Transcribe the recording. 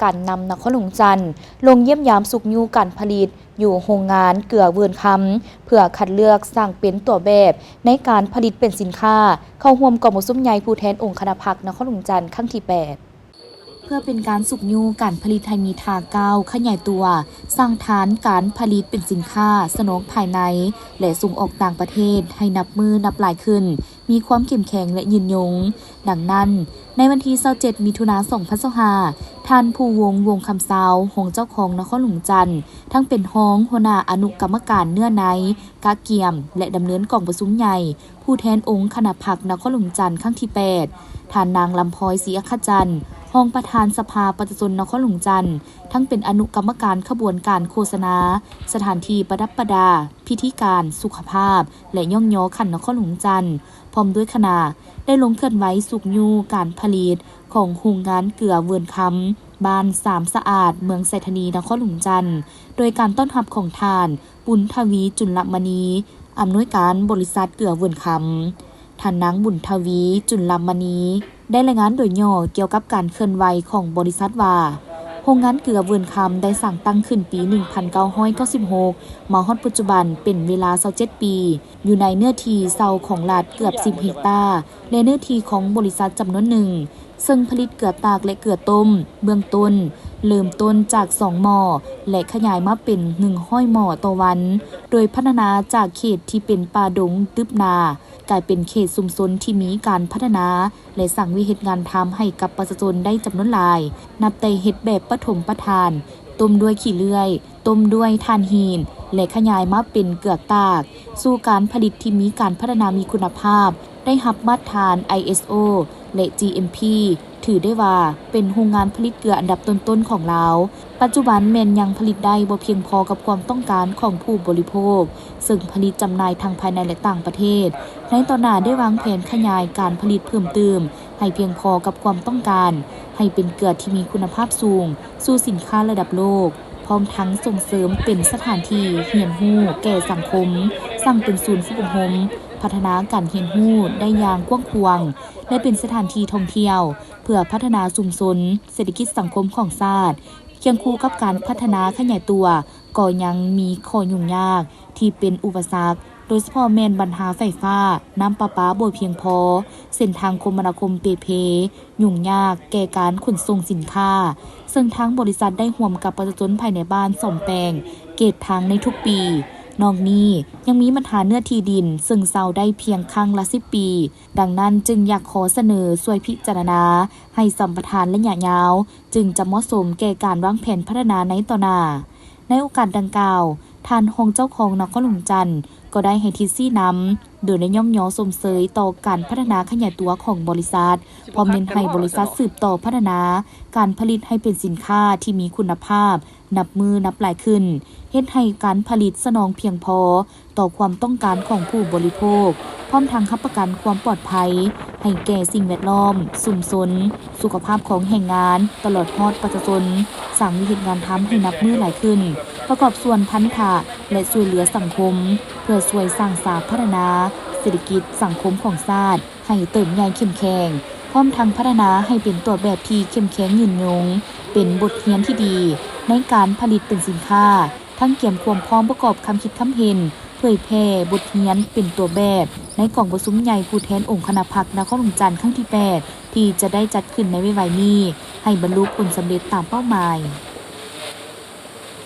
ການນຳນະຄອນຫຼວງຈັນ ລົງຢ້ຽມຢາມຊຸກຍູ້ການຜະລິດຢູ່ໂຮງງານເກືອເວີນຄຳ ເພື່ອຄັດເລືອກສ້າງເປັນຕົວແບບໃນການຜະລິດເປັນສິນຄ້າ ເຂົ້າຮ່ວມກອງປະຊຸມໃຫຍ່ຜູ້ແທນອົງຄະນະພັກນະຄອນຫຼວງຈັນຄັ້ງທີແປດ. ເພື່ອເປັນການຊຸກຍູ້ການຜະລິດໃຫ້ມີທ່າກ້າວຂະຫຍາຍຕົວ, ສ້າງຖານການຜະລິດເປັນສິນຄ້າສະໜອງພາຍໃນ ແລະ ສົ່ງອອກຕ່າງປະເທດໃຫ້ນັບມື້ນັບຫຼາຍຂຶ້ນ, ມີຄວາມເຂັ້ມແຂງ ແລະ ຍືນຍົງ. ດັ່ງນັ້ນ, ໃນວັນທີຊາວເຈັດ ມິຖຸນາ ສອງພັນຊາວຫ້າ ທ່ານ ພູວົງ ວົງຄຳຊາວ ຮອງເຈົ້າຄອງນະຄອນຫຼວງຈັນ ທັງເປັນຮອງຫົວໜ້າອະນຸກຳມະການເນື້ອໃນ, ກະກຽມ ແລະ ດຳເນີນກອງປະຊຸມໃຫຍ່ ຜູ້ແທນອົງຄະນະພັກນະຄອນຫຼວງຈັນຄັ້ງທີແປດ, ທ່ານນາງ ລຳພອຍ ສີອັກຂະຈັນ ຮອງປະທານສະພາປະຊາຊົນນະຄອນຫຼວງຈັນ ທັງເປັນອະນຸກຳມະການຂະບວນການໂຄສະນາ, ສະຖານທີ່ປະດັບປະດາ, ພິທີການ, ສຸຂະພາບ ແລະ ຍ້ອງຍໍຂັ້ນນະຄອນຫຼວງຈັນ ພ້ອມດ້ວຍຄະນະ ໄດ້ລົງເຄື່ອນໄຫວຊຸກຍູ້ການຜະລິດຂອງໂຮງງານເກືອເວີນຄຳ ບ້ານສາມສະອາດ ເມືອງໄຊທານີ ນະຄອນຫຼວງຈັນ ໂດຍການຕ້ອນຮັບຂອງທ່ານ ບຸນທະວີ ຈຸນລະມະນີ ອຳນວຍການບໍລິສັດເກືອເວີນຄຳ. ທ່ານນາງ ບຸນທະວີ ຈຸນລະມະນີ ໄດ້ລາຍງານໂດຍຫຍໍ້ກ່ຽວກັບການເຄື່ອນໄຫວຂອງບໍລິສັດວ່າ, ໂຮງງານເກືອເວີນຄຳໄດ້ສ້າງຕັ້ງຂຶ້ນປີໜຶ່ງພັນເກົ້າຮ້ອຍເກົ້າສິບຫົກ ມາຮອດປັດຈຸບັນເປັນເວລາຊາວເຈັດປີ, ຢູ່ໃນເນື້ອທີ່ເຊົ່າຂອງລັດເກືອບສິບເຮັກຕາ ແລະ ເນື້ອທີ່ຂອງບໍລິສັດຈຳນວນໜຶ່ງ, ເຊິ່ງຜະລິດເກືອຕາກ ແລະ ເກືອຕົ້ມ ເບື້ອງຕົ້ນ ເລີ່ມຕົ້ນຈາກສອງໝໍ້ ແລະ ຂະຫຍາຍມາເປັນໜຶ່ງຮ້ອຍໝໍ້ຕໍ່ວັນ, ໂດຍພັດທະນາຈາກເຂດທີ່ເປັນປ່າດົງຕຶບໜາ ກາຍເປັນເຂດຊຸມຊົນທີ່ມີການພັດທະນາ ແລະ ສ້າງວຽກເຮັດງານທຳໃຫ້ກັບປະຊາຊົນໄດ້ຈຳນວນຫຼາຍ, ນັບແຕ່ເຮັດແບບປະຖົມປະຖານ, ຕົ້ມດ້ວຍຂີ້ເລື່ອຍ, ຕົ້ມດ້ວຍຖ່ານຫີນ ແລະ ຂະຫຍາຍມາເປັນເກືອຕາກ, ສູ່ການຜະລິດທີ່ມີການພັດທະນາມີຄຸນນະພາບ, ໄດ້ຮັບມາດຖານ ໄອເອສໂອ ແລະ ຈີເອັມພີ ຖືໄດ້ວ່າເປັນໂຮງງານຜະລິດເກືອອັນດັບຕົ້ນໆຂອງລາວ. ປັດຈຸບັນແມ່ນຍັງຜະລິດໄດ້ບໍ່ພຽງພໍກັບຄວາມຕ້ອງການຂອງຜູ້ບໍລິໂພກ, ເຊິ່ງຜະລິດຈຳໜ່າຍທັງພາຍໃນ ແລະ ຕ່າງປະເທດ. ໃນຕໍ່ໜ້າໄດ້ວາງແຜນຂະຫຍາຍການຜະລິດເພີ່ມຕື່ມໃຫ້ພຽງພໍກັບຄວາມຕ້ອງການ, ໃຫ້ເປັນເກືອທີ່ມີຄຸນນະພາບສູງ, ສູ່ສິນຄ້າລະດັບໂລກ, ພ້ອມທັງສົ່ງເສີມເປັນສະຖານທີ່ຮຽນຮູ້ແກ່ສັງຄົມ, ສ້າງເປັນສູນຝຶກອົບຮົມ, ພັດທະນາການຮຽນຮູ້ໄດ້ຢ່າງກວ້າງຂວາງ, ແລະ ເປັນສະຖານທີ່ທ່ອງທ່ຽວ ເພື່ອພັດທະນາຊຸມຊົນ, ເສດຖະກິດສັງຄົມຂອງຊາດ. ຄຽງຄູ່ກັບການພັດທະນາຂະຫຍາຍຕົວ, ກໍຍັງມີຂໍ້ຫຍຸ້ງຍາກທີ່ເປັນອຸປະສັກ, ໂດຍສະເພາະແມ່ນບັນຫາໄຟຟ້າ, ນ້ຳປະປາບໍ່ພຽງພໍ, ເສັ້ນທາງຄົມມະນາຄົມເປ່ເພ, ຫຍຸ້ງຍາກແກ່ການຂົນສົ່ງສິນຄ້າ, ເຊິ່ງທາງບໍລິສັດໄດ້ຮ່ວມກັບປະຊາຊົນພາຍໃນບ້ານສ້ອມແປງເກດທາງໃນທຸກປີ. ນອກນີ້ຍັງມີບັນຫາເນື້ອທີ່ດິນ, ເຊິ່ງເຊົ່າໄດ້ພຽງຄັ້ງລະສິບປີ. ດັ່ງນັ້ນຈຶ່ງຢາກຂໍສະເໜີຊ່ວຍພິຈາລະນາໃຫ້ສຳປະທານໄລຍະຍາວ, ຈຶ່ງຈະເໝາະສົມແກ່ການວາງແຜນພັດທະນາໃນຕໍ່ໜ້າ. ໃນໂອກາດດັ່ງກ່າວ, ທ່ານຮອງເຈົ້າຄອງນະຄອນຫຼວງຈັນ ກໍໄດ້ໃຫ້ທິດຊີ້ນຳ, ໂດຍໄດ້ຍ້ອງຍໍຊົມເຊີຍຕໍ່ການພັດທະນາຂະຫຍາຍຕົວຂອງບໍລິສັດ, ພ້ອມເນັ້ນໃຫ້ບໍລິສັດສືບຕໍ່ພັດທະນາການຜະລິດໃຫ້ເປັນສິນຄ້າທີ່ມີຄຸນນະພາບ ນັບມື້ນັບຫຼາຍຂຶ້ນ, ເຮັດໃຫ້ການຜະລິດສະໜອງພຽງພໍຕໍ່ຄວາມຕ້ອງການຂອງຜູ້ບໍລິໂພກ, ພ້ອມທັງຮັບປະກັນຄວາມປອດໄພໃຫ້ແກ່ສິ່ງແວດລ້ອມ, ຊຸມຊົນ, ສຸຂະພາບຂອງແຮງງານ, ຕະຫຼອດຮອດປະຊາຊົນ, ສ້າງວຽກເຮັດງານທຳໃຫ້ນັບມື້ຫຼາຍຂຶ້ນ, ປະກອບສ່ວນພັນທະ ແລະ ຊ່ວຍເຫຼືອສັງຄົມ ເພື່ອຊ່ວຍສ້າງສາພັດທະນາເສດຖະກິດສັງຄົມຂອງຊາດ ໃຫ້ເຕີບໃຫຍ່ເຂັ້ມແຂງ, ພ້ອມທັງພັດທະນາໃຫ້ເປັນຕົວແບບທີ່ເຂັ້ມແຂງຍືນຍົງ, ເປັນບົດຮຽນທີ່ດີໃນການຜະລິດເປັນສິນຄ້າ, ທັງກຽມຄວາມພ້ອມປະກອບຄຳຄິດຄຳເຫັນ, ເຜີຍແຜ່ບົດຮຽນເປັນຕົວແບບໃນກອງປະຊຸມໃຫຍ່ຜູ້ແທນອົງຄະນະພັກນະຄອນຫຼວງຈັນຄັ້ງທີແປດ ທີ່ຈະໄດ້ຈັດຂຶ້ນໃນໄວໆນີ້ ໃຫ້ບັນລຸຜົນສຳເລັດຕາມເປົ້າໝາຍ.